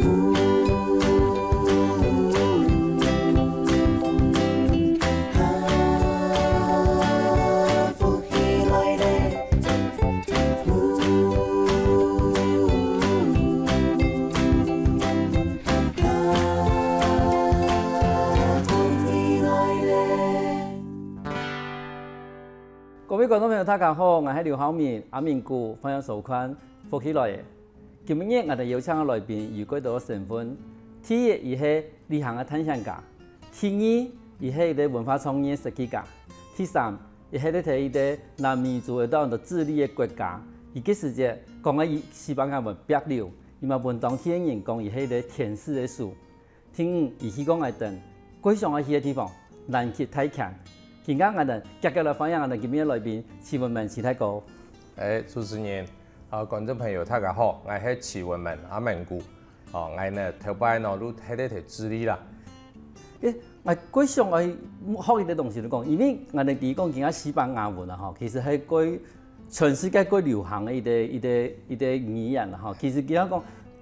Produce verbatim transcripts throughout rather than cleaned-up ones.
福氣來了。各位觀眾朋友，大家好，𠊎係劉浩明，阿明牯，歡迎收看《福氣來了》。今日𠊎兜邀請个來賓有幾多身份：第一，佢係旅行个探險家；第二，佢係一個文化創意个設計家；第三，佢係在一個南美洲个當多智利个國家。佢个時節講个西班牙文白溜，佢嘛分當地个人講佢係一個天使个手。 第五，佢去過𠊎兜，過想愛去个地方，南極大坑。今下𠊎兜遽遽來歡迎𠊎兜今日个來賓，徐文明徐大哥。哎，主持人，啊，觀眾朋友，大家好，𠊎係徐文明，阿明牯。哦，𠊎呢，頭擺呢，就係在智利啦。誒，𠊎過想愛學一個東西，就講，因為𠊎兜知講，今下西班牙文啊，吼，其實係過全世界過流行个一個，一個，一個語言啦，吼。其實佢講，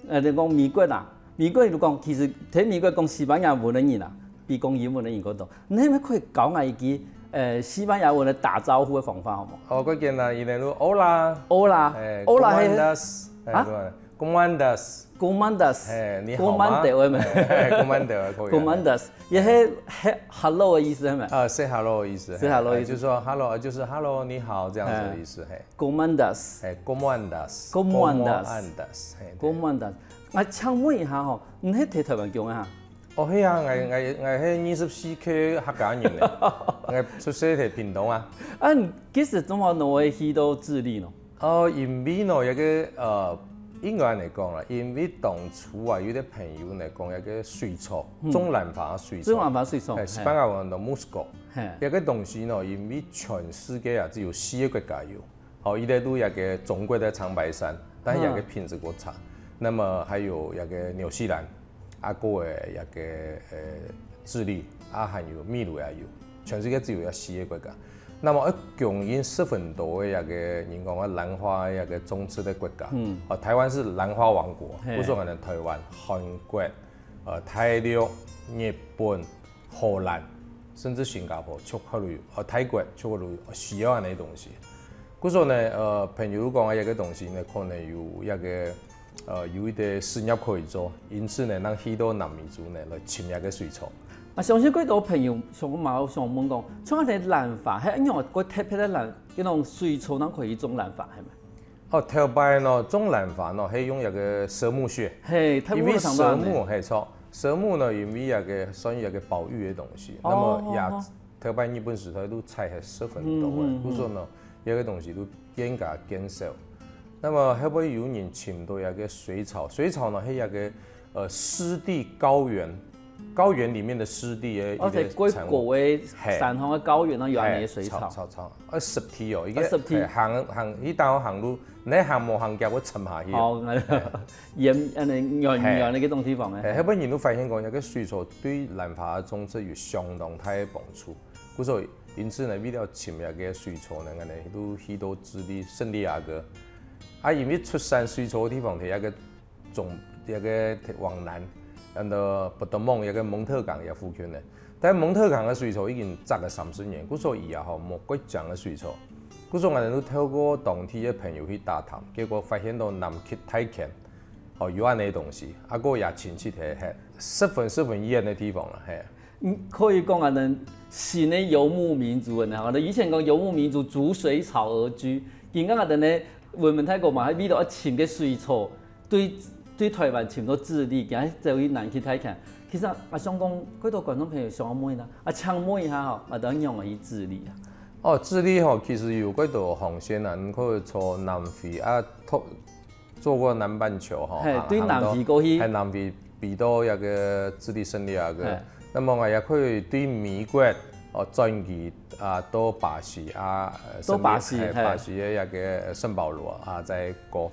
呃，你講美國啊，美國就講，其實在美國講西班牙文个人啊，比講英文个人較多。你係毋係可以教𠊎一句，呃，西班牙文个打招呼个方法好無？哦，該簡單，佢等就 hola， Hola，哎，Hola係，cómo andas？哎，啊？對，cómo andas？ ¿Cómo andas？ 哎，你好嗎？¿Cómo andas？哎，¿cómo andas？可以啊。¿Cómo andas？也係，係 hello 个意思，係無？啊，say hello 的意思，say hello 的意思。哎，就說 hello，就是 hello，你好，這樣子的意思，哎。¿Cómo andas？哎，¿cómo andas？¿Cómo andas？ ¿Cómo andas？哎，對。¿Cómo andas？𠊎請問一下吼，你係在臺灣降个哈？哦，係啊，𠊎，𠊎，𠊎係二十四K客家人呢。𠊎出世在屏東啊。啊，你幾時怎麼會去到智利呢？ 哦，因為呢，這個，呃，應該恁樣講啦，因為當初啊，有一個朋友呢，講這個水草，嗯。中南法水草。中南法水草，哎，嘿。西班牙文叫mosco。嘿。這個東西呢，因為全世界啊，只有四個國家有。好，一個就這個中國个長白山，但係這個品質較差。嗯。那麼還有這個紐西蘭，啊，還有這個，呃，智利，啊，還有秘魯也有，全世界只有這四個國家。 那麼，呃，供應十分多个這個人講个蘭花个這個種植个國家。嗯。啊，臺灣係蘭花王國，嘿。比如說可能臺灣、韓國、呃，大陸、日本、荷蘭，甚至新加坡，就可能有，呃，泰國，就可能有，呃，需要恁樣个東西。故所呢，呃，朋友講个這個東西呢，可能有這個 呃，有一個事業可以做，因此呢，正去到南美洲呢，來尋這個水草。啊，相信幾多朋友想嘛，想問講，像恁樣蘭花，係恁樣个特別个蘭，該種水草，正可以種蘭花，係無？哦，頭擺呢，種蘭花呢，係用這個蛇木屑。嘿，大部分都想到恁樣。因為蛇木，嘿，著，蛇木呢，因為這個算一個保育个東西，哦，那麼也，哦，哦。 頭擺日本時代都採下十分多个，嗯，嗯，嗯。故所呢，這個東西都更加減少。那麼後尾有人尋到這個水草，水草呢，係這個，呃，濕地高原，高原裡面的濕地个一個產物。哦，在過高个，嘿。山上个高原上有恁樣个水草。嘿，著，著，著。啊，濕地哦，一個，啊，濕地。嘿，行，行，一旦行路，你行無行腳會沉下去。哦，嘿。 圓，恁樣圓圓个該種地方呢。嘿，後尾人都發現講，這個水草對蘭花種植有相當大个幫助。故所，因此呢，為了尋這個水草呢，恁樣都去到智利聖地亞哥。啊，因為出產水草个地方，在這個中，這個往南，安到Putumayo，這個蒙特港這附近呢。但蒙特港个水草已經摘了三十年，故所以後吼，無過靚个水草。故所𠊎兜都透過當地个朋友去打探，結果發現到南極大坑 哦，有恁樣个東西，啊，過也親戚係，係，十分，十分遠个地方啦，嘿。嗯，可以講啊，𠊎兜新个游牧民族呢，𠊎兜以前講游牧民族逐水草而居，今下𠊎兜呢，文明大哥嘛，還為了愛尋个水草，對，對臺灣尋到智利，今下走去南極大坑。其實啊，𠊎想講，幾多觀眾朋友想愛問啊，啊，請問一下吼，啊，仰般去智利啊？哦，智利吼，其實有幾多航線啊，你可以坐南非啊，坐 坐過南半球吼，嘿，行，對南非過去。行到，嘿，南非飛到這個智利聖地亞哥。嘿。那麼𠊎也可以對美國，哦，轉機啊，到巴西啊，呃，到巴西，聖地，嘿，嘿。巴西个這個聖保羅啊，再過。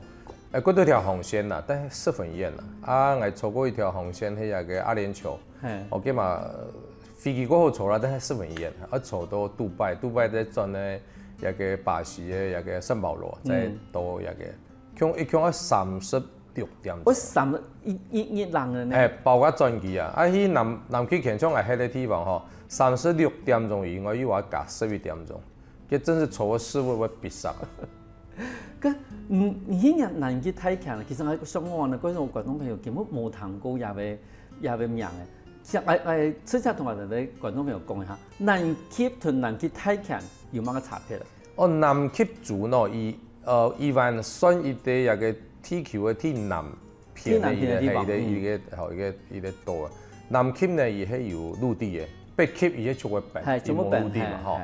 哎，過多條航線啦，但係十分遠啦。啊，𠊎坐過一條航線，係這個阿聯酋。嘿。哦，該嘛，呃，飛機較好坐啦，但係十分遠，愛坐到杜拜，杜拜再轉呢，這個巴西个這個聖保羅，再到這個 共，一共愛三十六點鐘。會三十一一一人个呢？哎，包括轉機啊，啊去南南極圈像𠊎歇个地方吼，三十六點鐘以外又愛加十一點鐘，這真係坐个屎朏會必煞。該你你去南南極大圈，其實𠊎想講呢，觀眾觀眾朋友根本無聽過這个這个名个。像𠊎𠊎直接同𠊎等个觀眾朋友講一下，南極同南極大圈有麼个差別啊？哦，南極洲呢，佢呃，佢還算一個這個地球个最南片个一個，最南片个地方係一個一個好一個一個島啊。南極呢，佢係有陸地个，北極佢係全部平，係全部佢無陸地嘛，平係吼係。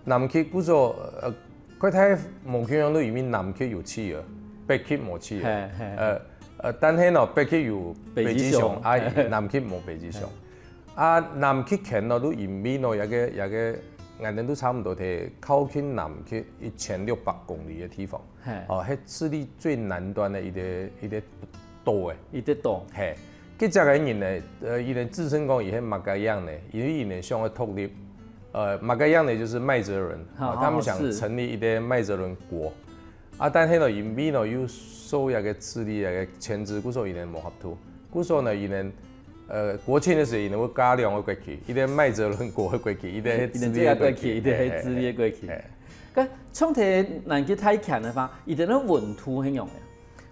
南極故所呃，佢太無共樣，因為南極有企鵝，北極無企鵝。係係呃呃，但係呢，北極有北極北極熊，熊啊係，南極無北極熊。啊，南極圈呢，都因為呢，有個有個，𠊎等都差不多在靠近南極一千六百公里个地方。係哦，係智利最南端个一個一個島誒。一个島，嘿，這隻个人呢，呃，佢等自稱講佢係馬加樣呢，因為佢等想要獨立。呃，馬加樣呢就是麥哲倫，好啊，他們想好是成立一個麥哲倫國。啊，但係呢，因為呢又受那個智利那個牽制，故所佢等無合作。故所呢，佢等呃國慶个時候，佢等會加兩個國旗，一個麥哲倫國个國旗，一個係智利个國旗，一个係智利个國旗嘿嘿嘿該像在南極大圈个話，佢等个溫度係仰个？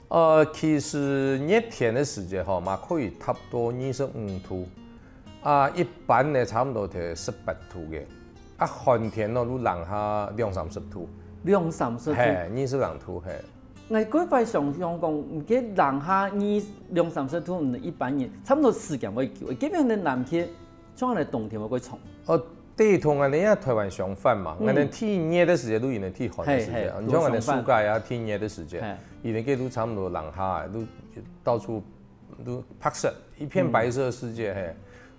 呃，其實熱天个時節吼，嘛可以達到二十五度，啊，一般呢差不多在十八度个，啊，寒天呢都零下兩三十度，兩三十度。嘿，二十零度，嘿。𠊎過快想想講，毋過零下二兩三十度，毋係一般人，差不多時間會久。這邊个南極，像恁樣冬天會過長。哦，對，同𠊎等啊台灣相反嘛，嗯𠊎等天熱个時節都佢等天寒个時節，嘿嘿你像𠊎等相反暑假啊天熱个時節嘿，佢等个都差不多零下，都到處都白色，一片白色个世界，嘿。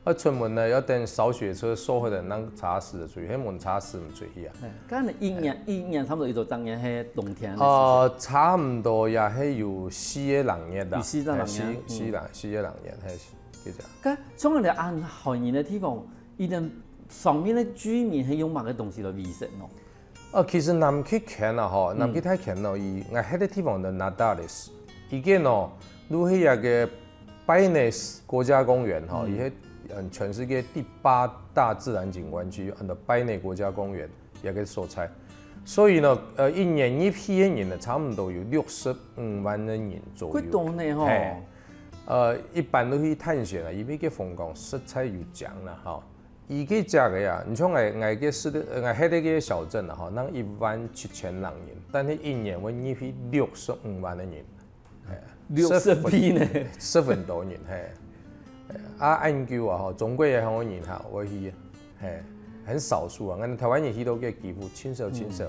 啊，出門呢，要等掃雪車掃好的，人揤屎出去，係無人揤屎毋出去啊。哎，該恁樣一年一年差不多一到十年係冬天个時節。呃，差毋多也係有四个零月啦，有四个零月嘿四嗯四个四个零月，嘿，就這樣。該像恁樣恁寒人个地方，佢等上面个居民係用麼个東西來維生哦？呃，其實南極圈啊，吼，南極大圈呢，佢𠊎歇个地方的Natales，佢个呢，就係一個Pines國家公園吼，佢係嗯全世界第八大自然景觀區，安到Pines國家公園一個所在。所以呢，呃，一年入去个人呢，差毋多有六十五萬个人左右。幾多呢吼？嘿，呃，一般都去探險啊，因為个風光實在有靚啦，吼。佢个價个啊，你像𠊎𠊎个是个，呃，𠊎歇个个小鎮啊，吼，人一萬七千人，但係一年會入去六十五萬个人，哎，六十倍呢？十分多人，嘿。哎啊，恁久啊，吼，中國个香港人哈，會去，嘿，很少數啊。𠊎台灣人去到个幾乎盡少盡少。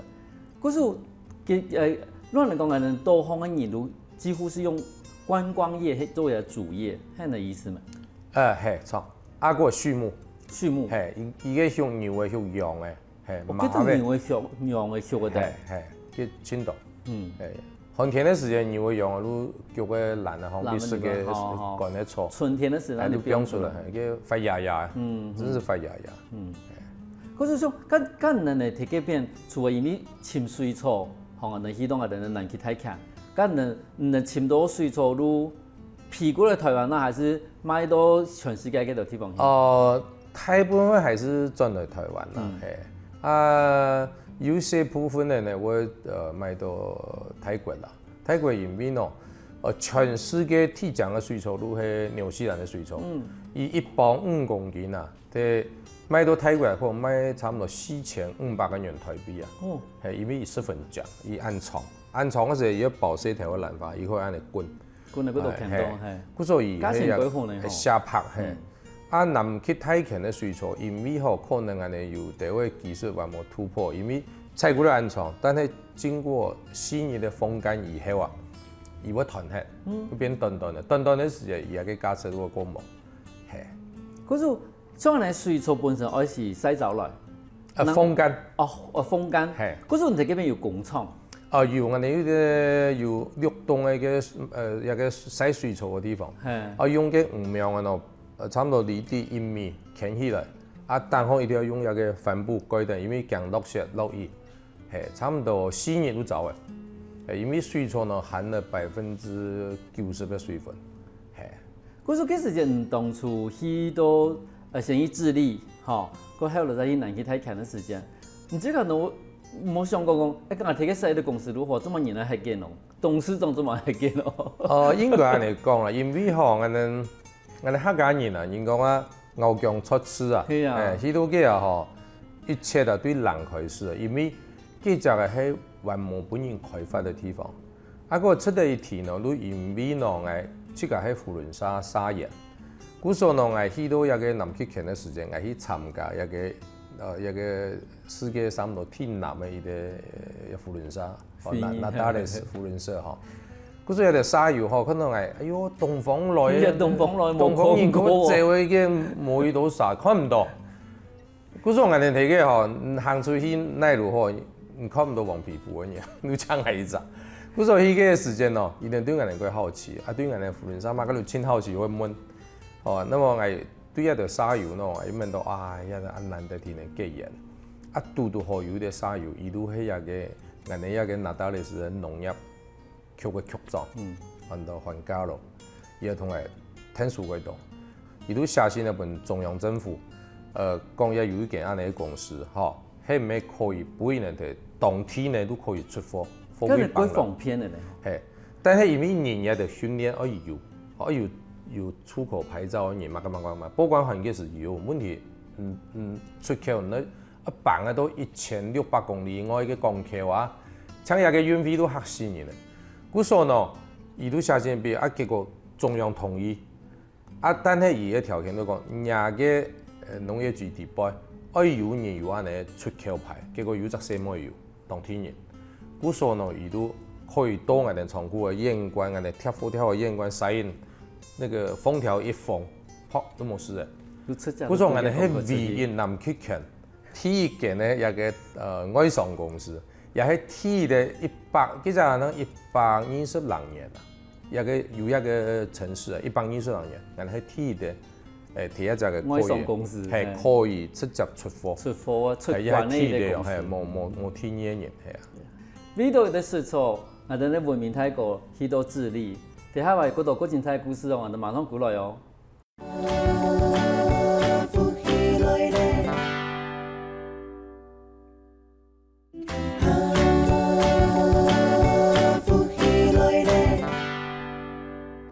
可是，个呃，亂來講，恁樣島項个人都幾乎係用觀光業係做佢个主業，係恁樣意思嘛？呃，嘿，著。啊，過畜牧，畜牧。嘿，佢佢个畜牛个畜羊个，嘿，我馬个，記得牛个畜，牛个畜个嘿的。嘿，个盡多。嗯，嘿，寒天个時節，牛个羊啊，都腳个爛啊，吼，爛啊必須个好好趕个草，春天个時候，哎，你都放出來，嘿，个發芽芽，嗯，真係發芽芽。嗯。可是說，該該恁樣呢，在該片除了因為尋水草，吼，恁樣去到𠊎等个南極大圈，該恁樣你尋到水草，就飛過來台灣呢，還係賣到全世界个地方去？呃，大部分還是轉來台灣啦，嗯嘿。啊，有些部分个呢，會呃賣到泰國啦。泰國因為呢，呃，全世界最靚个水草就係紐西蘭个水草，嗯，佢一包五公斤啊，在賣到泰國可能賣差不多四千五百个銀台幣啊。哦，嘿，因為佢十分靚，佢恁長，恁長个時候，佢个包細條个蘭花，佢會恁樣滾。可能會都看到，哎嘿。故所以價錢幾好呢吼下拍嘿。嗯啊，南極大圈个水草，因為吼可能恁樣有地位技術還無突破，因為採過來恁長，但係經過四日个風乾以後啊，佢會斷忒，嗯會變短短个，短短个時間，佢个價值會過無。嘿，可是像恁樣水草本身愛係曬燥來，呃，那風乾，哦，哦，風乾。嘿。可是你在該片有工廠，啊，有恁樣有个有六棟个一個呃一個曬水草个地方。嘿，啊，用个魚網啊，喏，呃，差不多離地一米牽起來，啊，頂好一定要用那個帆布蓋等，因為驚落雪落雨，嘿，差不多四日就燥个。呃，因為水草呢含了百分之九十的水分，嘿。故所該時間你當初去到呃先去智利，吼，過後來再去南極大坑个時間，你這个都無想過講，哎，剛剛提个事个公司如何這麼人來發展哦，董事長這麼發展哦？哦，應該恁樣講啦，因為吼，𠊎等𠊎等客家人啊，人講啊，咬薑啜醋啊，係啊。哎，去到該啊吼，一切啊對人開始啊，因為該隻个係還無分人開發个地方。啊，過出來一提呢，就因為呢，𠊎自家係扶輪社社員，故所呢，𠊎去到該个南極圈个時間，𠊎去參加該个呃，一个世界上頭最南个一个呃扶輪社，哦，那那达勒斯扶輪社吼。故所有个社友吼，看到𠊎，哎喲，東方來个，東方來，東方人，無看過。佢走个一个無一多啥，看毋到。故所𠊎等大家吼，行出去內陸吼，你看毋到黃皮膚个人，你像𠊎一隻。故所去个時間哦，佢等對𠊎等个好奇，啊，對𠊎等扶輪社嘛，佢就真好奇會問。哦，那麼𠊎對該兜社友呢，𠊎問到啊，也係恁難得聽个結緣。啊，堵堵好有个社友，佢就係該个，𠊎等該个那達勒斯个農業局个局長，嗯，安到Juan Carlos，佢也同𠊎聽說過到，佢就寫信來分中央政府，呃，講也有一間恁樣个公司，吼，係毋係可以分佢等在當地呢都可以出貨，貨運幫忙。該係幾方便个呢？嘿，但係因為人家个訓練愛有，愛有有出口牌照个人嘛，幹嘛幹嘛，報關環節係有問題，嗯嗯，出口那啊，放个到一千六百公里外个港口啊，像該个運費都嚇死人了。故所呢，佢就寫信分啊，結果中央同意。啊，但係佢个條件就講，若个呃農業局底背愛有人有恁樣出口牌，結果有隻細妹有當地人。故所呢，佢就可以到𠊎等倉庫个玄關，𠊎等貼貨貼个玄關，sign，那个封條一封，啪，都無事了。就出隻故所𠊎等係唯一南極圈 第一間个一个呃外商公司，也係第一个一百，其實可能一百二十零年啊，一个有一个城市啊，一百二十零年，然後係第一个，誒，第一隻个可以，外商公司，係，嘿。可以直接出貨，出貨啊，出國个一个公司。係，也係第一个哦，係，無無無第二个人，係啊。為到一个水草，𠊎等个文明大哥去到智利，等下還有過多過精彩个故事哦，𠊎等馬上過來哦。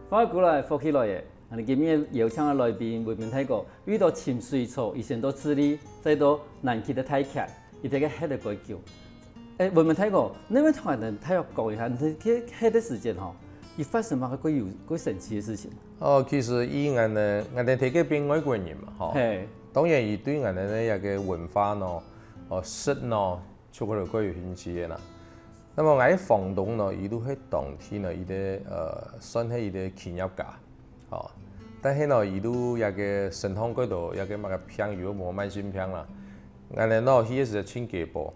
歡迎過來，福氣來了！𠊎等今日邀請个來賓，文明大哥，為到尋水草，佢先到智利，再到南極个大坑，佢在該歇了幾久。 誒，文明大哥，你愛同𠊎等大約講一下，你去歇个時間吼，有發生麼个過有過神奇个事情？哦，其實以𠊎等，𠊎等在該邊外國人嘛，吼。嘿。當然，佢對𠊎等个一个文化呢，哦，食呢，就過有過有興趣个啦。那麼𠊎个房東呢，佢就係當地呢，佢个呃，算係一个企業家，哦。但係呢，佢就一个身項過多，一个麼个病，有个無慢性病啦。𠊎等呢，去个時節盡驚寶。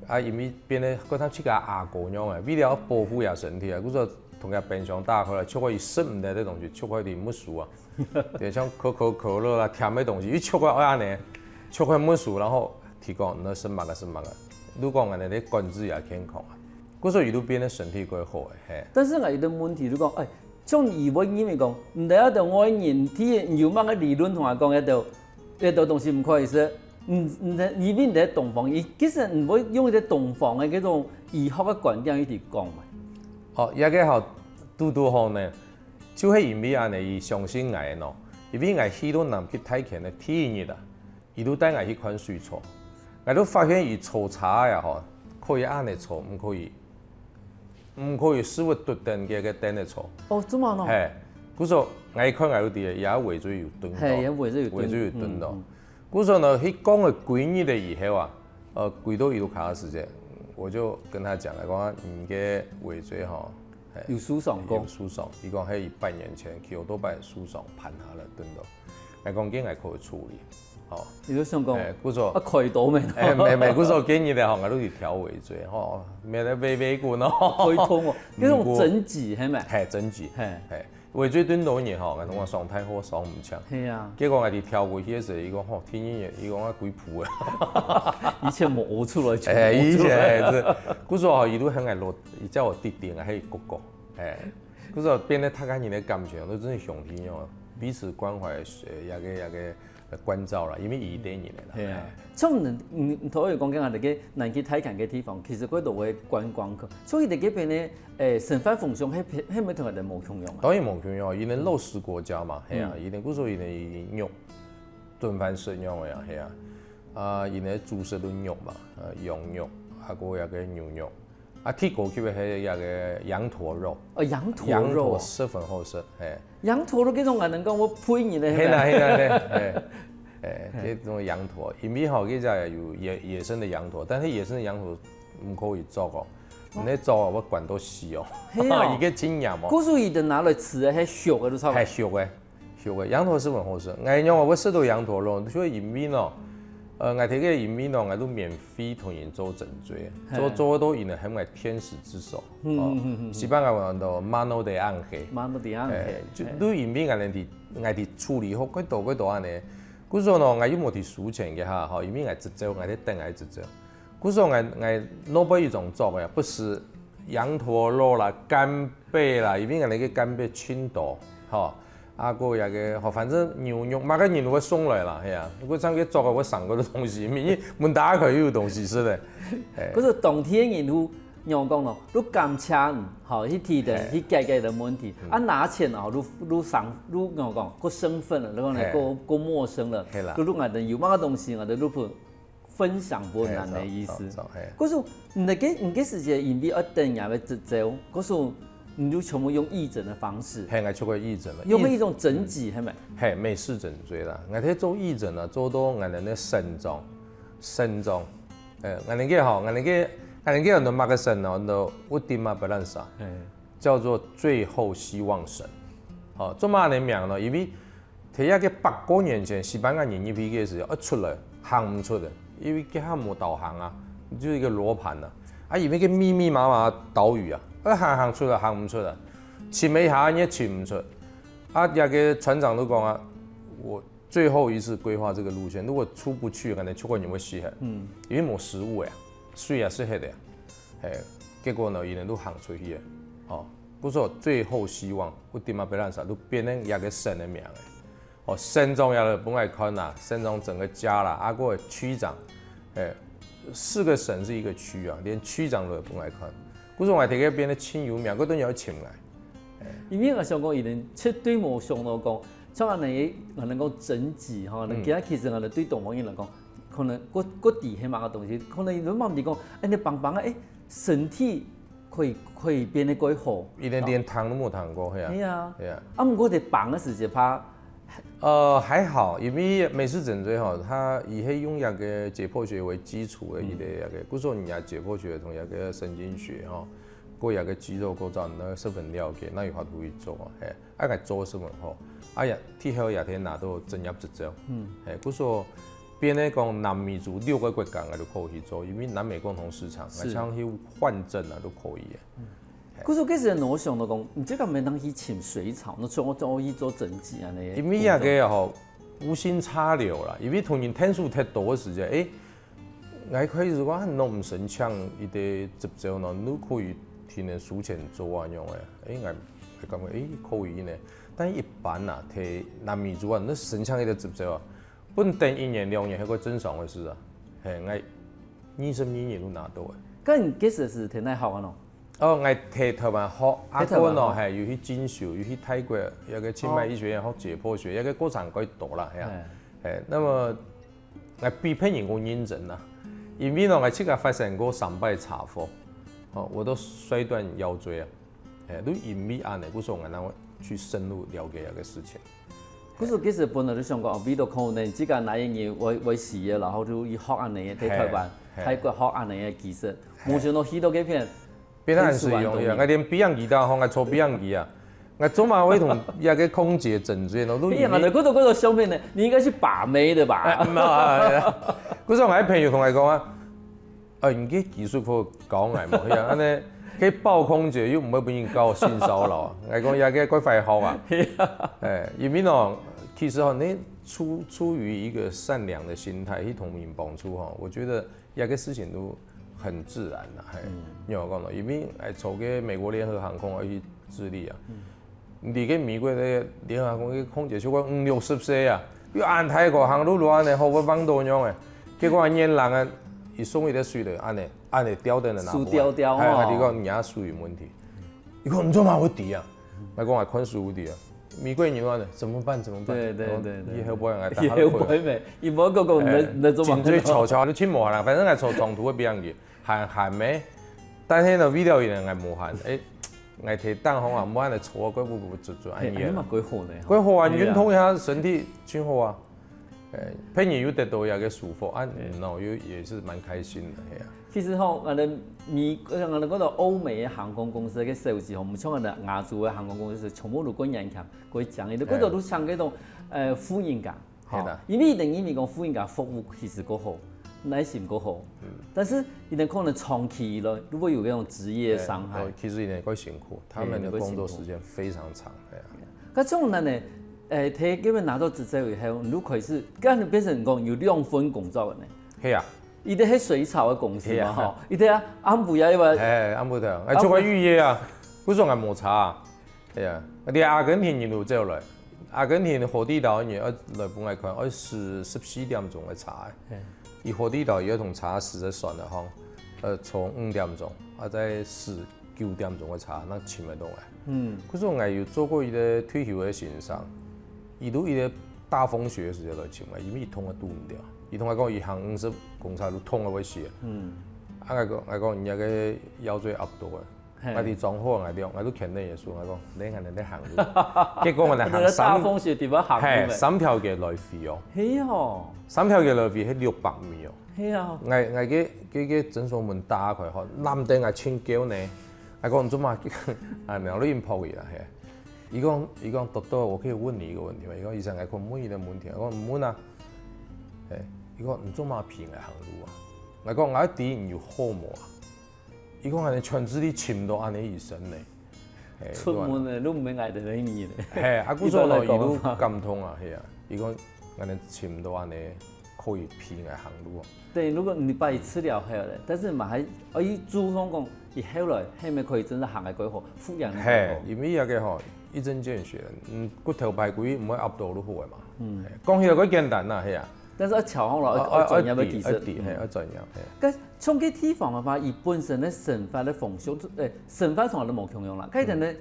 啊，因為變得好像自家阿哥樣啊，為了要保護佢身體啊，故所同佢冰箱打開來，就可以食毋得个東西，就可以去沒收啊。就像可口可樂啦，甜个東西，一就可以恁樣，就可以沒收，然後提供你食麼个食麼个。如果恁樣个管制也健康啊，故所佢就變得身體過好誒，嘿。但是𠊎有个問題，就講，哎， 像佢會認為講，毋得愛等外人，第一，你有麼个理論同𠊎講，這兜，這兜東西毋可以食，嗯，嗯，因為你在東方，佢其實毋會用一个東方个這種醫學个觀點一直講嘛。哦，這个好，堵堵好呢，就係因為恁樣，佢相信𠊎喏，因為𠊎去到南極大坑个第一日啊， 佢就帶𠊎去看水草。𠊎就發現佢草杈啊吼，可以恁樣草，毋可以，毋可以使會跌等个个凳个草。哦，做麼个呢？嘿，故所𠊎一看𠊎就知，也尾椎有斷到，嘿，也尾椎有斷。尾椎有斷到。嗯，嗯。故所呢，去講了幾日了以後啊，呃，歸到佢屋下个時間，我就跟他講了，講你个尾椎吼，嘿，有受傷過。有受傷。佢講，嘿，佢半年前騎奧多拜受傷，盤下來斷到。𠊎講，這𠊎可以處理。吼。你就想講，哎，故所，啊，開刀咩？哎，無，無，故所建議咧，吼，𠊎都去挑尾椎，吼，免得微微滾哦。開刀哦，該種整脊，係無？嘿，整脊，嘿。嘿，尾椎斷到呢，吼，𠊎同佢講傷大或傷毋強。係啊。結果𠊎去挑過去个時候，佢講，吼，天英爺，佢講啊，鬼譜啊。以前無屙出來，全部哎，以前係，故所吼，佢都很愛落，佢叫我弟弟啊，還有哥哥，哎，故所變得大家人的感情都真的兄弟哦，彼此關懷，呃，那個那個關照啦，因為佢一代人的啦。係啊，像你，你，你頭先講緊啊，那個南極大坑个地方，其實幾多位觀光客，所以在這邊呢，誒，生活風尚，係，係毋係同人無共樣啊？當然無共樣啊，佢等肉食國家嘛，係啊，嗯。佢等故所佢等肉，燉飯食肉个啊，係啊，啊，佢等主食都肉嘛，呃，羊肉，啊，還有那個牛肉。 啊，最高級个係那個羊駝肉。哦，羊駝肉哦。羊駝十分好食，嘿。羊駝肉這種還能講我呸你呢，係啦，係啦，係啦，嘿。哎，這種羊駝，因為吼，這隻有野，野生的羊駝，但是野生的羊駝毋可以捉哦，你那捉哦，會關到死哦。係哦。一個經驗哦。故所佢等拿來食个，係熟个都差不多。係熟个。 熟个，羊駝十分好食。𠊎仰會食到羊駝肉，就係因為喏，呃，𠊎在該因為喏，𠊎都免費同人做整脊，嘿。做，做到佢等喊𠊎天使之手，嗯，哦，嗯，嗯，嗯。西班牙話安到mano de ángel。Mano de ángel，哎，就，嘿。都因為𠊎等在，𠊎等處理好幾多幾多恁呢。故所喏，𠊎又無去收錢个哈，吼，因為𠊎執照，𠊎在等𠊎執照。 故所𠊎，𠊎老爸一種做个，不是羊駝肉啦、干貝啦，因為𠊎那個干貝盡多，吼，啊，還有那個，吼，反正牛肉，麼个人都會送來啦，係啊，如果像佢做个，會省个東西，因為門打開又有東西食个，哎。可是當地人都仰講咯，都感謝你，吼，去提的，嘿。去解決的問題，嗯。啊，拿錢哦，都，都省，都仰講，過生份了，然後呢，嘿。過，過陌生了，嘿啦。都，都𠊎等有麼个東西啊，都，都分享分享个意思。嘿，著，著，嘿。可是你該，你該時節因為愛等人个執照，可是你就全部用義診的方式，嘿，𠊎就過義診了。用一種整脊，義，係無？嘿，美式整脊啦。𠊎在做義診啊，做到𠊎等个腎臟，腎臟，呃，𠊎等个吼，𠊎等个，𠊎等个安到麼个腎呢？安到última esperanza，嘿。叫做最後希望腎。好，做麼个恁呢名呢？因為 在該个百過年前，西班牙人入去个時候，一出來，行毋出个，因為佢還無導航啊，就一個羅盤啊。啊，因為該密密麻麻島嶼啊，啊，行行出來，行毋出來，尋一下也尋毋出。啊，該个船長都講啊，我最後一次規劃這個路線，如果出不去，可能就會，你會死忒。嗯。因為無食物呀，水也食忒个呀。嘿，結果呢，佢等都行出去个。哦，故所最後希望，última esperanza，都變成該个省个名个。 哦，省長也來分𠊎看啊，省長整個家啦，啊，還有區長，哎，四個省是一個區啊，連區長都來分𠊎看。故所𠊎在該變得盡有名，佢等也愛尋𠊎。因為𠊎想講，佢等絕對無想到講，像恁呢，𠊎等講整脊吼，嗯。今日其實𠊎等對東方人來講，可能過，過底係麼个東西，可能佢等毋知講，哎，你棒棒啊，哎，身體 可以，可以變得過好。佢等連聽都無聽過，係啊。係啊。係啊。啊，毋過在放个時節怕，呃，還好，因為美式整脊吼，佢係用該个解剖學為基礎个一个，嗯。該个，故所人家解剖學同該个神經學吼，過該个肌肉構造，你愛十分了解，正有法度去做啊，嘿。 啊，𠊎做个十分好。哎呀，最後也係拿到執業執照。嗯。嘿，故所變成講南美洲六個國家，𠊎都可以去做，因為南美共同市場，是。𠊎想去換證啊，都可以个。嗯。嘿。故所該時𠊎想到講，你這个毋免去請水草，你做，做去做整脊恁呢。因為該个吼，無心插柳啦，因為同人天數忒多个時節，誒， 𠊎開始講，啊，你毋申請一个執照呢，你可以天天收錢做啊，恁樣个。誒，𠊎，𠊎感覺，誒，可以呢。但一般啊，在南美洲啊，你申請一个執照啊，分等一年兩年，係個正常个事啊。嘿，𠊎二十二年都拿到个。該你該時係在哪學啊喏？哦，𠊎在台灣學，啊，在台灣學。過呢，嘿，有去進修，有去泰國，有个清邁醫學院學解剖學，有个過程較多啦，嘿啊。嘿。嘿，那麼 𠊎比別人較認真啊，因為呢，𠊎自家發生過三擺車禍，哦，我都摔斷腰椎啊，哎，都因為恁呢，故所𠊎正會去深入了解這个事情。故所其實本來就想講，哦，為到可能自家哪一日會，會死个，然後就去學恁呢个，在台灣、嘿，嘿。泰國學恁呢个技術，嘿。無想到去到該片，變得很實用，很受感動。𠊎連飛行機都學，𠊎坐飛行機啊， 𠊎做麼个會同這个空姐整嘴呢？都哎呀，那个，那个相片呢，你应该是把妹的吧？哎，没有啊，哎呀，不是，我个朋友同我讲啊，哎，你个技术可教我嘛，哎呀，安尼，可以抱空姐又不会被你告性骚扰啊。我讲这个怪坏好啊。哎，因为呢，其实哈，你出出于一个善良的心态，去同人帮助哈，我觉得这个事情都很自然啦，嘿。你有讲到，因为哎，坐个美国联合航空要去智利啊，你个美国个联合航空个空姐超过五六十岁啊，又安泰国行路路安尼好，我帮到样诶。结果年人啊，一送一个水了，安尼安尼掉等了拿输掉掉哎，哦。你讲你也属于问题，你讲你做嘛会跌啊？我讲啊，看输跌啊。美国人安尼怎么办？怎么办？对对对对。以后不要来打。以后不会没，以后哥哥，你哎，你怎么紧追巧巧，就去摸啦，反正还从中途会变样子，喊喊没，但是呢，为了人还没喊，哎。 𠊎提当好啊，莫安尼坐啊，怪不不不做做安哎，尼啊。哎，蛮贵好呢。贵好啊，对啊。运动一下身体真好啊。哎，陪你又得到一个舒服，啊，对。然后又也是蛮开心的，哎呀。其实吼，俺的美，俺的讲到欧美的航空公司个设计吼，我们像俺的亚洲的航空公司，全部都跟人看，过讲，你都看到都像那种呃富人家， 吼，因为等于你讲富人家服务其实够好，耐心够好，但是你的可能长期了，如果有那种职业伤害，其实有点怪辛苦，他们的工作时间非常长，哎呀。那这种人呢，诶，他根本拿到执照以后，你就开始，跟你变成讲有两份工作了呢。嘿啊，一个是水草的公司嘛，嘿啊。吼，一个啊，安布呀，一个，哎，安布的，哎，就会预约啊，为什么没差啊？ 哎呀，你阿根廷人都走来，阿根廷火地岛人要来分我看，要十十四点钟个车，以火地岛也同车时间算了吼，呃，从五点钟，啊，再十九点钟个车，那请得动哎。嗯，可是我有做过一个退休的先生，伊都一个大风雪时节来请我，因为伊痛啊堵毋掉，伊同我讲，伊行五十公尺路痛啊会死。嗯，啊，我讲，我讲，人家个腰椎压到啊。 我哋装好，我哋，我都牽等耶穌，我讲，你看你行路，结果我哋行三，大风雪地方行路咩？嘿，三条街来回哦。嘿哦。三条街来回，系六百米哦。嘿啊。我我个个个诊所门打开吼，男的我请教呢，我讲你做么？啊，然后你拍佢啦，嘿。伊讲伊讲，doctor，我可以问你一个问题吗？伊讲医生，我可以问你个问题，我讲问啊。嘿，伊讲你做么平来行路啊？我讲我知你有好无啊？ 伊讲安尼全智利寻毋到安尼医生呢。出门呢，都毋免挨得你呢。嘿，啊，故所咯，伊都感动啊，嘿啊。伊讲安尼寻毋到安尼可以陪𠊎行路哦。对，如果你把伊治疗好了，但是嘛还，哦，伊主张讲，伊后来后面可以真正行个过好，复原个过好。嘿，因为那个吼，一针见血，嗯，骨头排骨毋会压到愈好个嘛。嗯，讲起来个简单啦，嘿啊。但是要巧好了，要专业个技术，要底，嘿，要专业，嘿。 像个地方个话，伊本身个生活个风俗，诶，生活上都无共样啦。该等个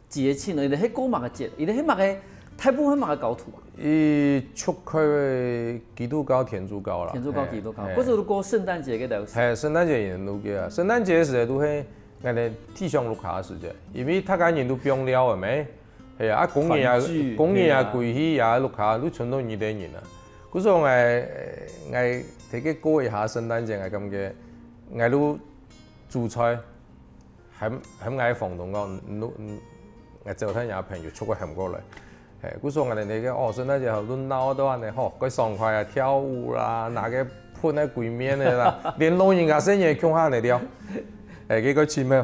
节庆呢，伊个系过么个节，伊个系么个，大部分么个高度啊？伊出去基督教、天主教啦。天主教、基督教，嘿。不是过圣诞节个了。嘿，圣诞节也都个啊，圣诞节时都系，俺个地上路卡时节，因为大家人都放了个咩。 系啊，啊，公园啊，公园啊，归去啊，屋下都全都你个人啊。故所我，我，大概过一下圣诞节，我感觉，我都煮菜，喊，喊我房东讲，你，你，我招待人朋友出去喊过来。嘿，故所我那个，哦，圣诞节好，都闹到安尼，吼，怪爽快啊，跳舞啦，拿个喷个鬼面的啦，连老人家生日共下来了。哎，结果奇妙。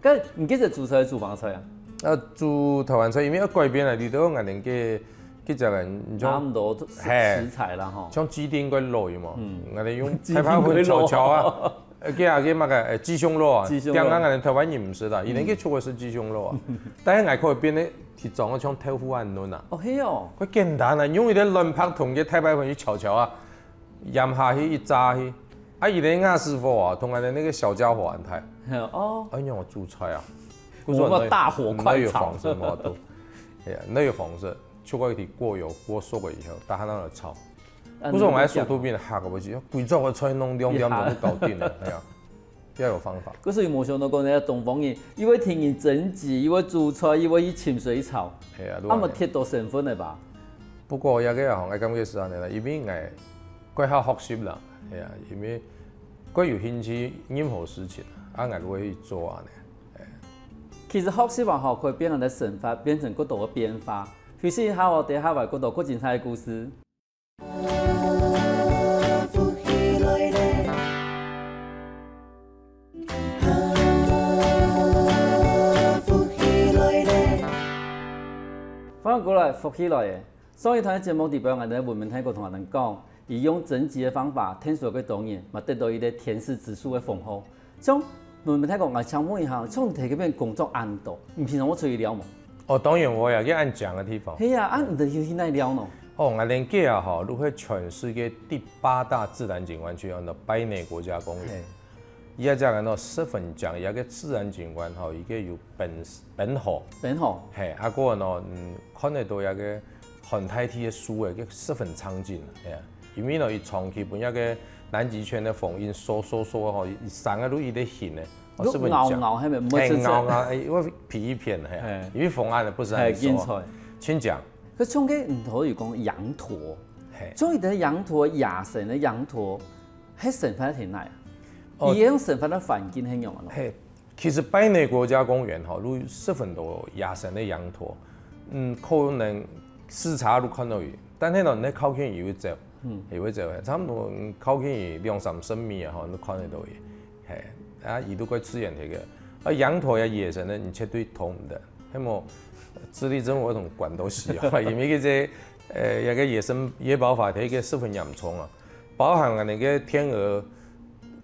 个，你其实煮菜煮么个菜啊？啊，煮台湾菜，因为要改变啊，你都有俺个，个个人，你像，差不多食，嘿，食材啦吼。像鸡丁个肉有无？嗯，俺个用鸡丁个肉。菜花粉炒炒啊，呃，个啊个么个，呃，鸡胸肉啊，鸡胸肉。刚刚俺个台湾人毋食啦，以前个出个是鸡胸肉啊，但是俺可以变得提装个像豆腐恁嫩啊。哦，嘿哦。个简单啊，用一点卵白同个太白粉去炒炒啊， 盐下去一炸去，啊，伊个瓦斯火啊，同俺个那个小家伙安排。哦。哎，让我煮菜啊，我说那，那有方式嘛都，哎呀，那有方式，就可以过油过熟了以后，大家拿来炒。啊，不是我们还手头边的下个不去，贵州的菜弄两点钟就搞定了，哎呀，要有方法。可是有没想到讲，人家东方人，又会听人整理，又会煮菜，又会去请水草，哎呀，啊，么贴到身份的吧？ 不过也个啊，我感觉是安尼啦，因为我过好学习啦，哎呀，因为过有兴趣任何事情啊，啊，我会去做安尼，哎。其實學習啊吼，可以分𠊎等个生活變成更多个變化。休息一下哦，等一下還有更多更精彩个故事。歡迎過來，福氣來了！上一段个節目裡背，𠊎等个文明大哥同𠊎等講，佢用徵集个方法，聽說過多年，嘛得到一個天使之樹个封號。 像文明大哥，𠊎請問一下，像你在該片工作恁多，你平常會出去尞無？哦，當然會啊，去恁靚个地方。係啊，啊你等有去哪尞呢？哦，𠊎等該啊吼，就係全世界第八大自然景觀區，安到拜內國家公園。係。佢這隻安到十分靚，佢个自然景觀吼，佢个有冰冰河。冰河。係，啊過呢，嗯，看得到佢个寒帶地个樹仔，佢十分靚景，係啊。 因為呢，佢長期分該个南極圈个風雨掃掃掃吼，佢生个就一直形呢，哦，十分靚。咬咬，係無？毋會刺刺。係，咬咬，哎，因為皮一片，係啊，係。因為風啊，不是很熟啊。係，緊吹。請講。可像該你頭有講羊駝，係。像一隻羊駝，野生个羊駝，係生活在哪啊？哦。佢个生活个環境係仰般咯？係， 其實拜內國家公園吼，就十分多野生个羊駝，嗯，可能駛車就看到佢，但係呢，你靠近佢會走，嗯。佢會走，差不多，嗯，靠近佢兩三十米啊，吼，你看得到佢。係，啊，佢都較自然个。啊，羊駝啊，野生个，你絕對動毋得，係無，智利政府會同關到死啊，因為這隻，呃，該个野生野保法，佢个十分嚴重啊。 包含𠊎等个天鵝，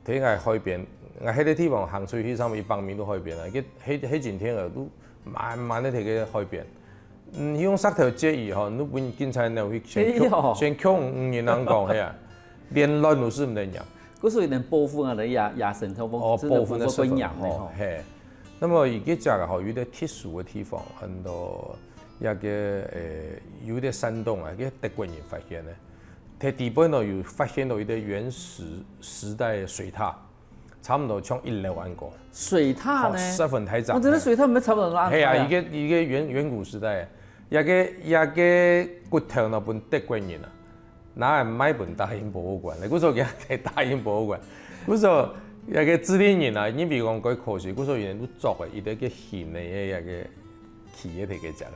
在𠊎海邊，𠊎歇个地方行出去差不多一百米就海邊啊，該黑黑頸天鵝都滿滿个在該海邊。嗯，用石頭接佢吼，你分警察拿去先扣，哎喲。先扣五銀銀講，係啊，連亂都係毋得讓。故所佢等保護𠊎等个野野生動物，哦，真个保護个十分好，保護个嚴个吼。係。那麼佢个隻吼，有一個特殊个地方，很多該个，呃，有一個山洞啊，該德國人發現个。 佢底背呢有發現到一個原始時代个水塔，差不多像一樓恁高。水塔呢？哦，十分大隻。哦，這個水塔毋係差不多恁大啊？係啊，一個一個遠遠古時代，該个該个骨頭呢分德國人啊，拿來賣分大英博物館，故所佢在大英博物館，故所該个智利人啊，因為講較可惜，故所佢等都做个一個个形个該个企業个這個。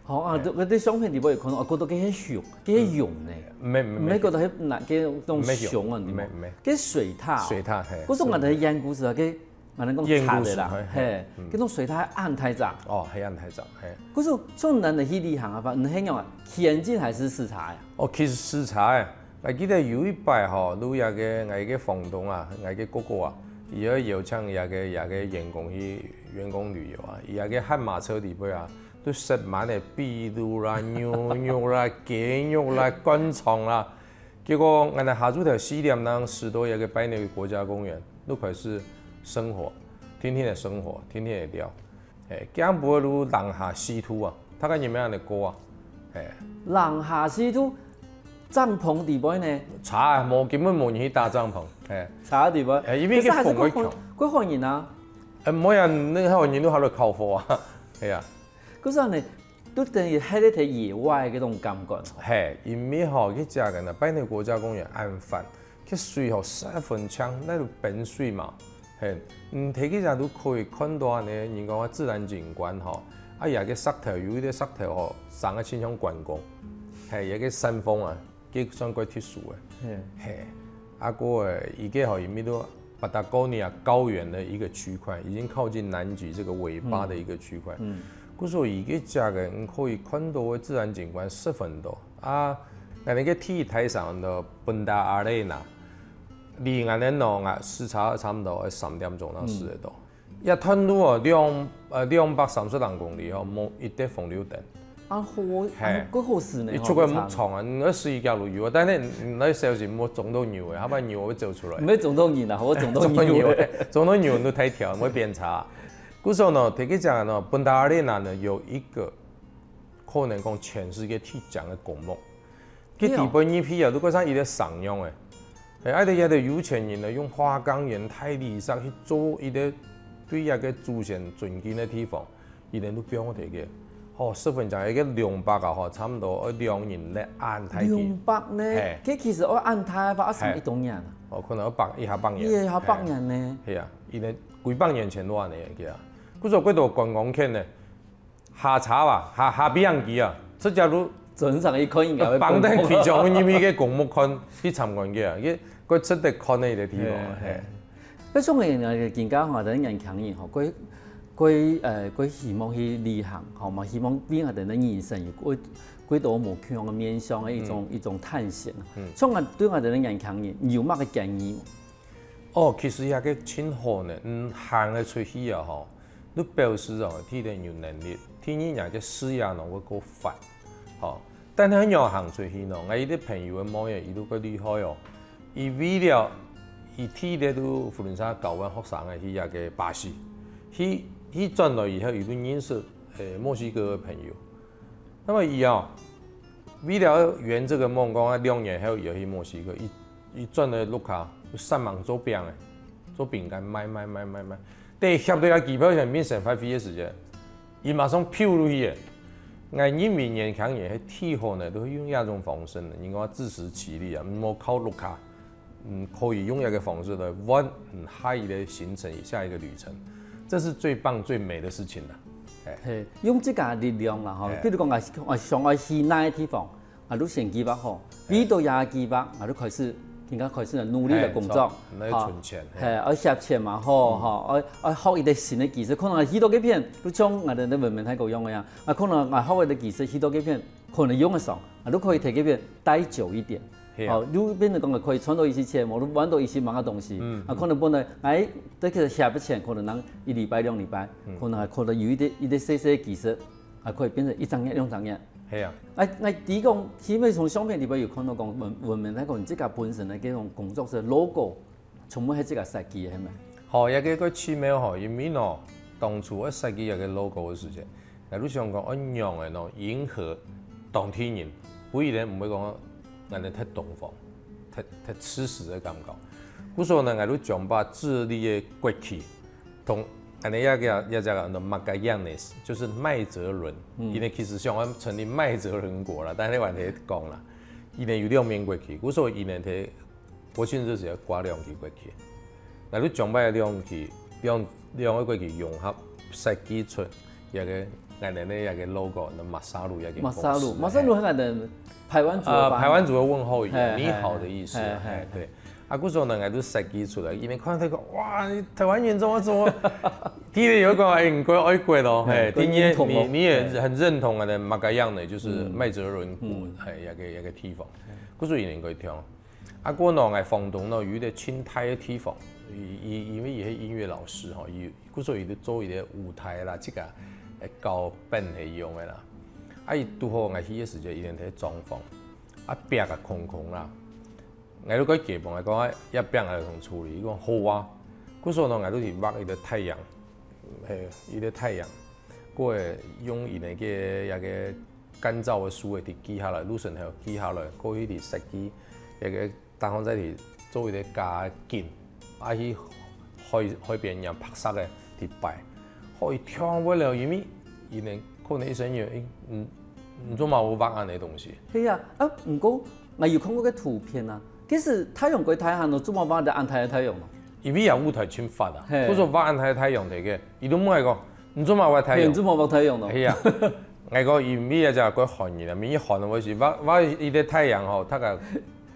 好啊，對。該對相片裡背有看到，哦，覺得該係熊，該係熊呢。毋係，毋係，毋係覺得係哪，該種熊啊，對無？毋係，毋係。該水塔哦。水塔，係。故所𠊎等个遠古時啊，該，𠊎等講遠古時，賊个啦，係，係，係，嗯。該種水塔恁大隻。哦，係恁大隻，係。故所像𠊎等去旅行啊，你係仰啊，騎車還係駛車啊？哦，其實駛車欸。𠊎記得有一擺吼，就該个𠊎个房東啊，𠊎个哥哥啊，佢愛邀請佢个佢个員工去員工旅遊啊，佢个悍馬車裡背啊， 都塞滿了秘魯啦、牛肉啦、雞肉啦、灌腸啦。結果𠊎等下晝頭四點鐘駛到該个拜內國家公園，就開始生火，天天个生火，天天个尞。欸，驚不會就零下四度啊，大概你們恁樣過啊？欸，零下四度，帳篷底背呢？車啊，無，根本無人去打帳篷，欸。車底背？欸，因為該風會強。可是還是會寒，會寒人啊。欸，無啊，該寒人都還在烤火啊，係啊。 故所呢，就等於歇在野外个該種感覺。係，因為吼，去這个呢，拜內國家公園恁闊，該水吼十分清，該就冰水嘛。係，嗯，蹛去這就可以看到呢，人講个自然景觀吼，啊，這个石頭有一個石頭吼，生个親像關公，係，這个山峰啊， 該算較特殊个。嗯。係，啊，過个，佢个吼，佢乜都Patagonia高原个一個區塊，已經靠近南極這個尾巴个一個區塊。嗯。嗯。故所佢个這个，你可以看到个自然景觀十分多。啊，𠊎等个第一大城个Punta Arenas，離𠊎等个農啊，駛車差不多愛三點鐘正駛得到。嗯。 這段路哦，兩，呃，兩百三十零公里哦，無一垤紅綠燈。啊，好，係。啊，較好駛呢，佢出个吼，牧場啊，你愛駛一條路有啊，但係你愛小心，莫撞到牛欸，下擺牛會走出來。毋會撞到人啊，會撞到牛欸。撞到牛欸，撞到牛你就忒跳，會變差。故所呢，蹛去這呢，Punta Arenas呢，有一個可能講全世界最靚个公墓。 佢底背入去啊，就像一個城樣欸。係，啊，這个有錢人呢，用花崗岩、大理石去做一個對這个祖先尊敬个地方，佢等都放在該个。吼，十分鐘，一個兩百啊，吼，差不多愛兩人來恁大个。兩百呢？係。該其實愛恁大，愛上一百年啊。係。哦，可能愛百，一下百年。一下百年呢？係啊，佢等幾百年前都恁樣个啊。故所幾多觀光客呢，下車啊，下下飛行機啊，直接就真正一看應該會放等崩潰機場入去个公墓看，去參觀个啊，佢佢值得看个一个地方啊。嘿嘿。該種个人更加吼，等年輕人吼，佢佢呃佢希望去旅行，吼嘛，希望為佢等个人生有過過多無共樣个面向个一種、一種探險。像啊，對我等个年輕人，你有麼个建議無？哦，其實也个真好呢，嗯，行个出去啊吼，你表示哦，第一有能力，第二也个視野能夠夠闊，吼。但係仰行出去呢？𠊎一个朋友个妹仔，佢都个厲害哦，佢為了佢第一个都福倫社教完學生个去也个巴西，去去轉來以後，佢都認識誒墨西哥个朋友。那麼佢啊，為了圓這個夢，講啊兩年後佢要去墨西哥，佢佢轉來屋下，就煞猛做餅誒，做餅乾賣賣賣賣賣，等佢翕到个機票錢變成five K个時間，佢馬上飄落去誒。𠊎認為年輕人係最好呢，都係用這種方式呢，應該自食其力啊，莫靠屋下，嗯，可以用這個方式來換嗯下一個行程，下一個旅程，這是最棒最美的事情了。嘿，用自家力量啦吼嘿，比如講啊，啊想愛去哪个地方，啊，你先計劃好，為到這个計劃，啊，你開始，今下開始努力个工作，嘿，那存錢，嘿，愛貼錢嘛吼，吼，愛愛學一个新个技術，可能去到該片，你像𠊎等文明泰國用个呀，啊，可能𠊎學一个技術去到該片，可能用得上，啊，你可以在該片待久一點。係啊哦，你變成講可以賺到一些錢，無你玩到一些麼个東西，啊，可能本來哎，這个貼个錢，可能能一禮拜兩禮拜，可能還可能有一點一點細細个技術，還可以變成一張月兩張月。係啊，哎，哎，第一講，因為從相片裡邊有看到講文文明泰國你自家本身个這種工作室logo，全部係自家設計个，係咪？好，這個个奇妙吼，因為喏，當初愛設計這個logo个時間，𠊎就想講，愛仰般喏，迎合當地人，不然人毋會講，𠊎等忒東方，忒忒自私个感覺。故所呢，𠊎就將把智利个國旗，同恁呢一個一隻个Magallanes，就是麥哲倫，因為其實想要成立麥哲倫國啦，但係還係講啦，因為有兩面國旗，故所因為在國慶日時要掛兩支國旗，𠊎就將把兩支兩兩個國旗融合設計出一個𠊎等个一個logo，那Masalu一個公司。 Masalu，Masalu係𠊎等排灣族个呃，吧？排灣族个問候語，嘿你好的意思啊，嘿哎，對。啊，故所呢，𠊎就設計出來，因為看到這個，哇，你台灣人怎麼怎麼，第一有一個，哎，你過愛國哦，嘿，嘿第二認同哦你你也很認同啊，那麼个樣的，就是麥哲倫國，哎，一個一個地方，故所以應該聽。啊，過呢，𠊎房東呢有一個清台个地方，因因因為佢係音樂老師吼，佢故所佢就做一個舞台啦，這個，哎，教本地用个啦。啊，佢拄好𠊎去个時間，佢正在裝潢，啊，壁啊空空啦。 𠊎就該街坊來講啊，這邊來同處理，佢講好啊。故所呢，𠊎就去畫一個太陽，嘿，一個太陽，過會用佢个一個乾燥个樹个去記下來，路線還有記下來，過去去設計一個，然後再去做一個加緊，啊去海海邊樣白色个去擺，好一聽不了，因為佢呢可能一生有，嗯，你做麼个畫恁个東西？係啊，啊，毋過𠊎有看過个圖片啊，其實太陽過大漢咯，做麼个畫得恁大个太陽咯？因為也舞台真闊啊，嘿故所畫恁大个太陽个，佢都問𠊎講，你做麼个畫太陽？你做麼个畫太陽咯？係啊，𠊎講因為啊，就係寒人啊，每一寒我是畫畫一個太陽吼，大概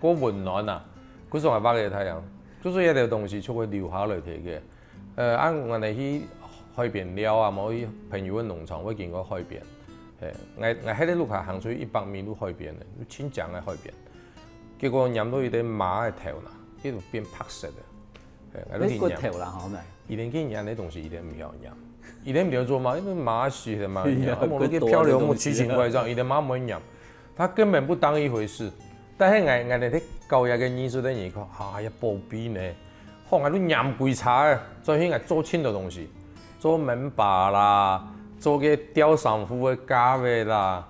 過溫暖啊，故所𠊎畫个太陽，就是一個東西就會留下來个。呃，啊，𠊎等去海邊尞啊，無去朋友个農場，會經過海邊。嘿，𠊎𠊎喺屋下行出去一百米路海邊个，清江个海邊。結果拈到一個馬个頭呢，佢就變白色个。嘿，𠊎都去拈。你骨頭啦，好無？佢等去拈个東西，佢等毋曉拈。佢等毋曉做嘛，因為馬死个嘛，係啊啊，我們去漂流木奇形怪狀，佢等馬毋會拈。他根本不當一回事。但係𠊎𠊎等在搞一個藝術个人看，啊，要保庇呢，好，𠊎都拈歸車个，所以𠊎做盡多東西，做門把啦，做个吊衫褲个架仔啦，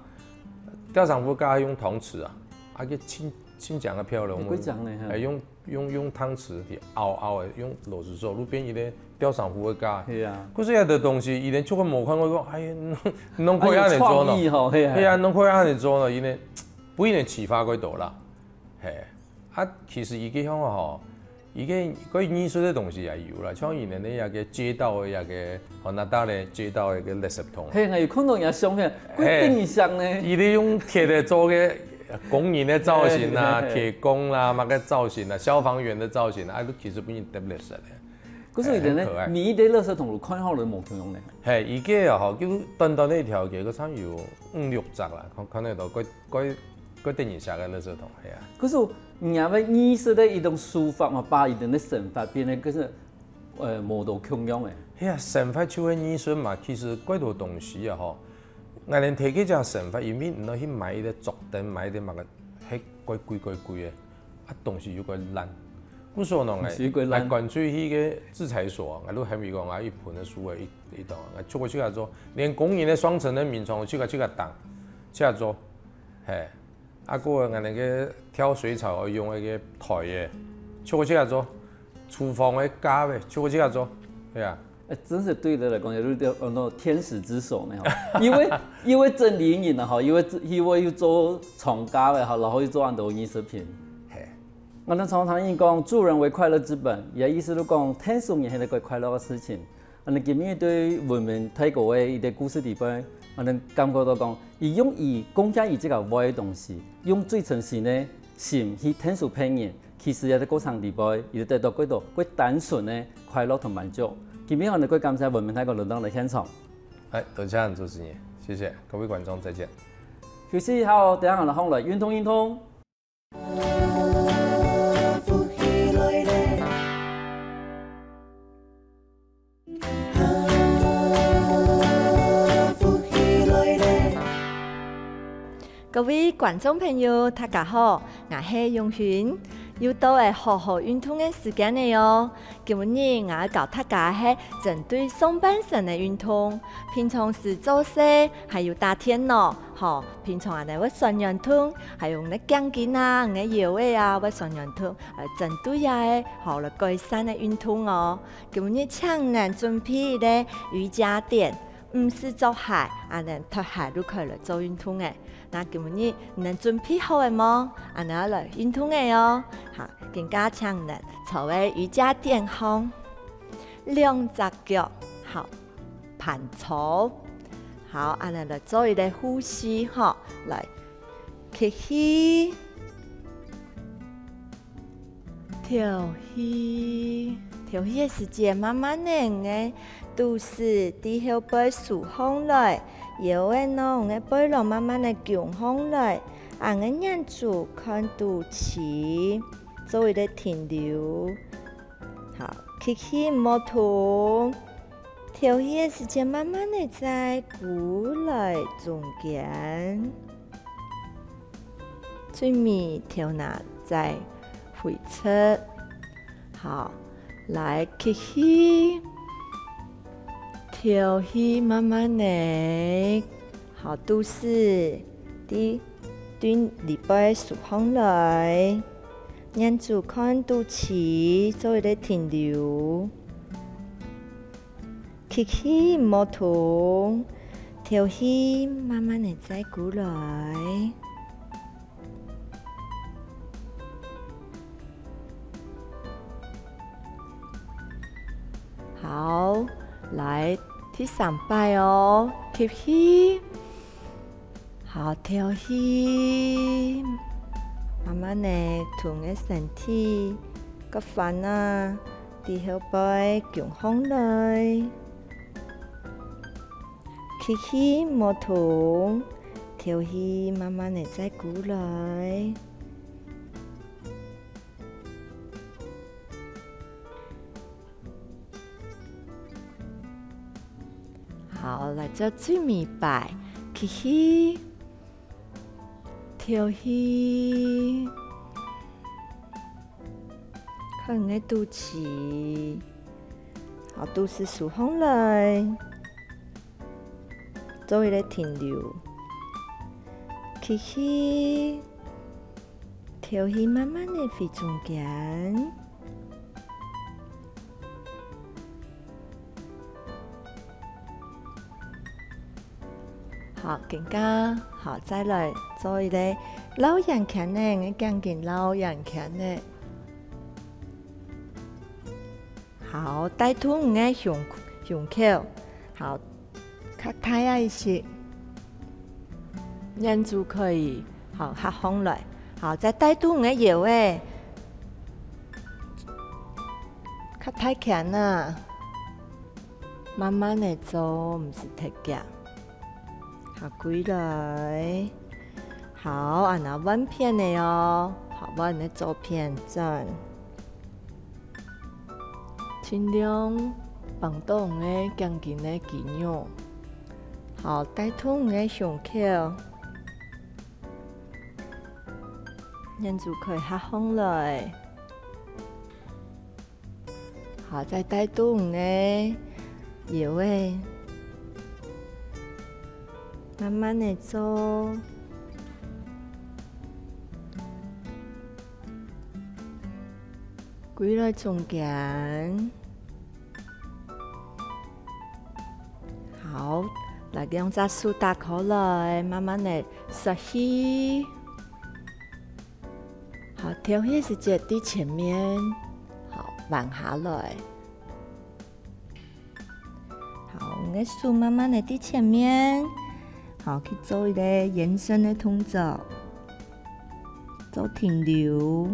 吊衫褲架用搪瓷啊，啊个清清江个漂流木，幾靚呢哈哎，用用用搪瓷去拗拗个，用螺丝做，路邊一個吊衫褲个架。係啊，可是這个東西，佢等就會無看過，講，哎呀，你你攏可以恁樣做呢？創意吼，係啊，對啊，你攏可以恁樣做呢，因為不一定啟發過多啦，嘿，啊，其實一個項吼，一个个藝術个东西也有啦，像以前个一个街道个一个，加拿大个街道个一个垃圾桶。嘿，𠊎有看到人家相片，佢嘿等一下呢。佢利用铁个做个工人个造型啊，嘿嘿嘿铁工啦，那个造型啊，消防员个造型啊，啊，其实本身得垃圾个。可是有点很可爱呢，你一堆垃圾桶都看好了无共样呢。嘿，一个啊吼，就短短个一条街，个差不多有五六只啦，看看得到，个个个等一下个垃圾桶，系啊。可是你也会艺术的一种手法嘛，把一点的生活变得更是呃，无都共样诶。系啊，生活就係艺術嘛，其实个多东西啊吼，𠊎等提起只生活，因为你去买一个桌灯，买一个么个，嘿，个贵个贵个，啊，东西又个烂。故所呢，东西又个烂来关注去个制裁所，我都还没讲啊，一盆个书诶，一一档，我出过去啊做，连工人个双层个眠床，我去个去个档，去啊做，嘿。 啊，个人个挑水草个用个台个，就去啊做，厨房个架个，就去啊做，系啊。哎，真是对的来讲，有点呃，那天使之手那样。因为因为整理人啊哈，因为因为又做床架个哈，然后又做很多艺术品。嘿，我们常常讲，助人为快乐之本，也意思就讲，天使人系一个快乐的事情。啊，你今日对文明泰国的一个故事里边，啊，能感觉到讲，佢用佢讲下佢自家会个东西，用最诚实的心去天使别人，其实也在过程里边，佢得到过多、过单纯的快乐同满足。今日我们过感谢文明泰国轮到的现场。哎，多谢主持人，谢谢各位观众，再见。休息一下哦，等一下我们来运动运动。 各位观众朋友，大家好，𠊎係永勳。又到了好好運動个時間了喲。今日𠊎愛教大家係針對上半身个運動，平常時做事還有打電腦，吼，平常恁呢會痠軟痛，還有你个頸根啊、你个腰仔啊會痠軟痛，呃，針對這个，吼，來改善个運動哦。今日請你準備一个瑜伽墊， 毋使著鞋，恁呢脫鞋就可以來做運動个。那今日你準備好了無？恁呢來運動个哦。好，今下請你坐在瑜伽墊項，兩隻腳，好，盤坐。好，恁呢來做一个呼吸吼，來，吸氣。 敨氣，敨氣个時節，慢慢个，你个肚屎對後背收䟘來，腰仔摎你个背囊慢慢个弓䟘來，恁呢眼珠看肚臍，做一个停留。好，吸氣毋好動，敨氣个時節，慢慢个再跍來中間。 最尾頭那再回直。好，來吸氣，敨氣，慢慢个，好，肚屎對對裡背收䟘來，眼珠看肚臍，做一个停留。 吸氣毋好動，敨氣慢慢个再跍來。好，來第三擺哦，吸氣。 好，敨氣，慢慢个同个身體，个髖啊，對後背弓䟘來。吸氣，毋好動，敨氣，慢慢个再跍來。 好，來做最尾擺，吸氣，敨氣，看你个肚臍，好，肚屎收䟘來。 做一个停留。吸氣，敨氣，慢慢个回中間。好，今下，好，再來做一个繞圓圈呢，你个頸根繞圓圈呢。好，帶動你个胸，胸口。好，較大一息。眼珠可以，好，合上來。好，再帶動你个腰仔。較大圈啊。慢慢仔做，毋使忒遽。 好，歸來。好，恁樣換片仔哦。好，換你个左片轉。盡量繃著你个頸根个肌肉。好，帶動你个胸口。眼珠可以合上來。 好，再帶動你个腰仔，慢慢仔做。歸來中間。好，來，兩隻手打開來，慢慢仔吸氣。 好，敨氣時節在前面，好，彎下來。好，你个手慢慢仔在前面，好，去做一個延伸个動作，做停留。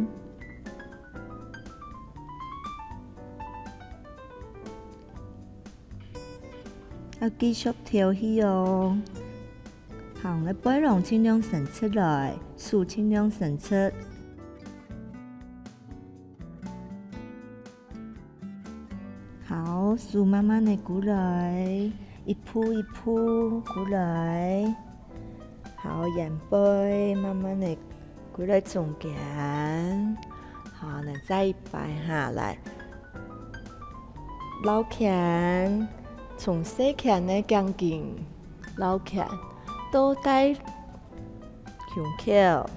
愛繼續敨氣哦。 好，你个背囊盡量伸直來，手盡量伸直。好，手慢慢仔過來，一步一步過來。好，腰背慢慢仔 歸來中間，好，來再一擺下來。繞圈，從細圈个頸根繞圈，到大胸口，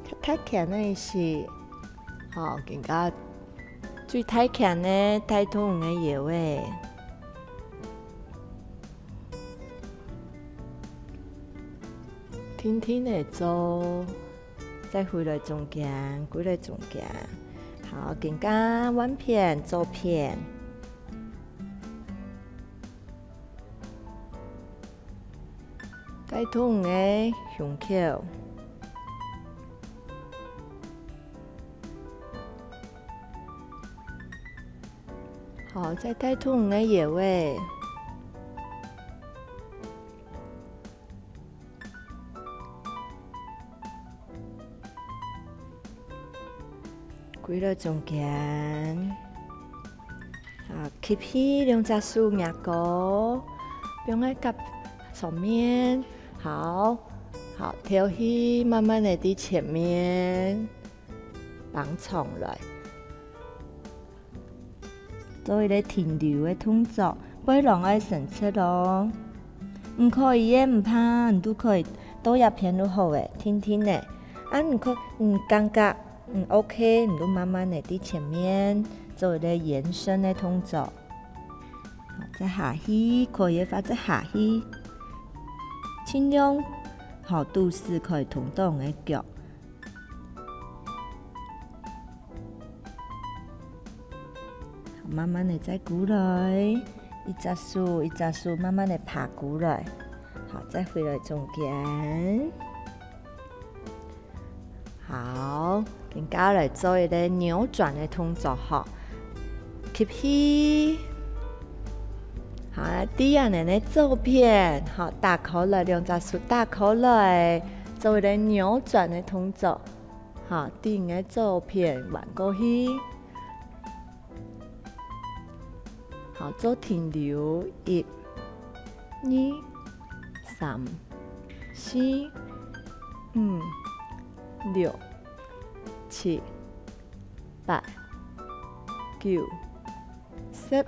較大圈个意思。好，更加最大圈个帶動你个腰仔。 定定仔做，再回來中間，歸來中間。好，今下換片，左片。帶動你个胸口。 好，再帶動你个腰仔。歸來中間。好，吸氣，兩隻手擎高，放在胛上面。好，好，敨氣，慢慢仔在前面。 放鬆來。做一個停留个動作，背囊愛伸直哦。毋可以个毋怕，你都可以倒一片就好咧，定定仔。啊，你可，你感覺，嗯，OK，你就慢慢仔在前面做一個延伸个動作。好，再下去，可以个話再下去。盡量，好，肚屎可以通到你个腳。 慢慢仔再過來，一隻手一隻手慢慢仔爬過來，好，再回來中間。好，今下來做一個扭轉个動作吼。吸氣，好，在恁仔个左片，好，打開來，兩隻手打開來，做一個扭轉个動作。 好，對你个左片彎過去。好，做停留，一、二、三、四、五、六、七、八、九、十。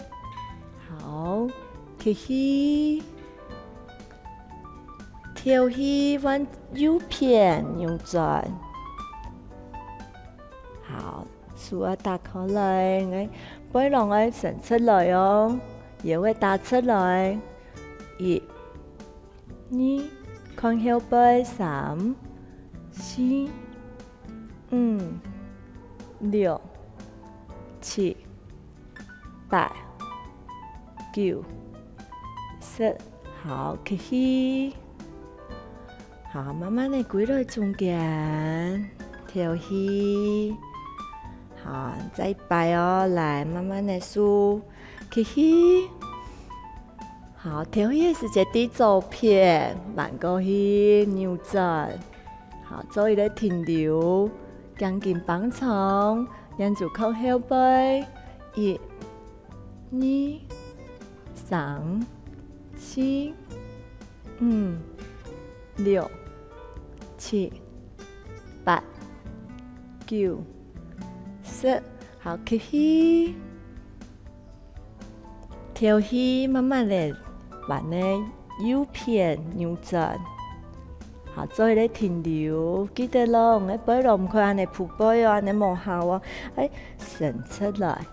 好，吸氣。 敨氣換右片扭轉。好，手愛打開來，𠊎背囊愛伸直來哦，腰愛打直來。一、二，看後背，三、四、五、六、七、八、九、十。好，吸氣。好，慢慢仔歸來中間，敨氣。好，再一擺哦，來，慢慢仔收，吸氣。好，敨氣个時節，對左片，彎過去，扭轉。好，做一個停留，頸根繃長，眼珠看後背。一、 二、三、四、五、六、七、八、九、十。好，吸氣。敨氣，慢慢仔彎个右片扭轉。好，做一個停留，記得咯，你个背囊毋可以恁仔匍背哦，恁仔無效哦。哎，伸出來。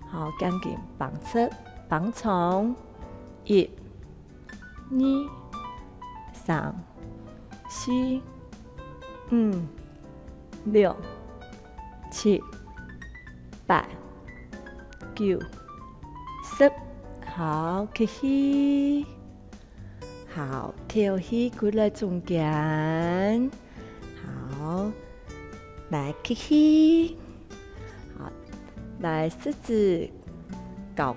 好，頸根繃直，繃長。一、二、三、四、五、六、七、八、九、十。好，吸氣。 好，敨氣歸來中間。好，來吸氣。好，來，十指交，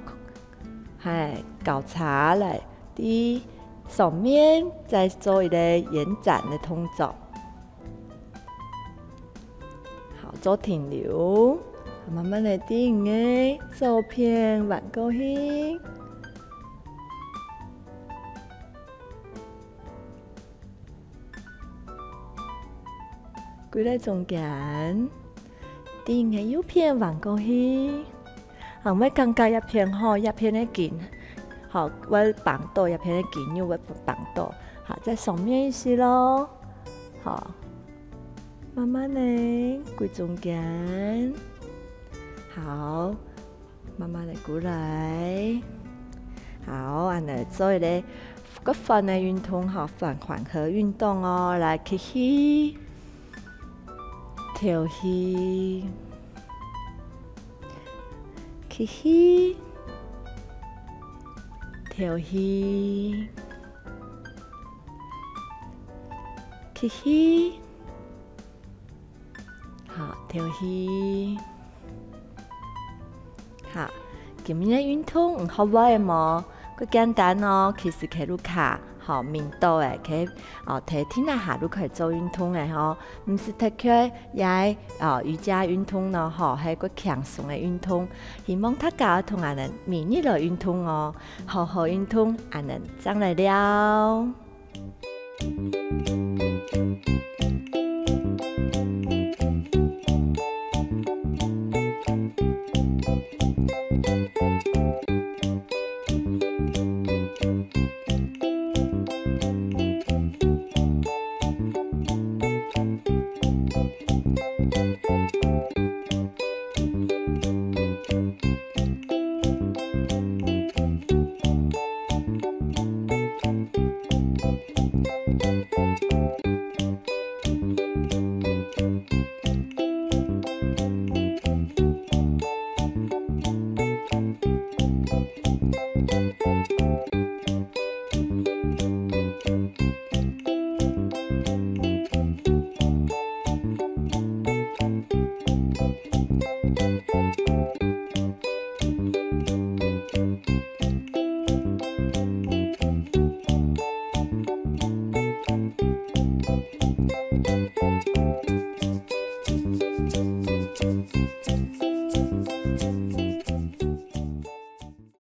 係，交叉來，在上面再做一個延展个動作。 好，做停留，慢慢仔對你个左片彎過去。歸來中間，對你个右片彎過去。 好，𠊎感覺這片吼，這片个筋，好，會繃著，這片个筋肉會繃著。好，再上面一息咯。好，慢慢仔歸中間。好，慢慢仔歸來。好，恁仔做一個骨盆个運動吼，緩，緩和運動哦。來，吸氣。 敨氣，吸氣，敨氣，吸氣。好，敨氣。 好，今日个運動你學會了無？蓋簡單哦，其實佢屋下，吼，明到誒，佢，哦，在廳下就可以做運動誒，吼，毋使特別愛，哦，瑜伽運動咯，吼，係蓋輕鬆个運動。希望大家同𠊎等每日來運動哦，好好運動，𠊎等正來尞。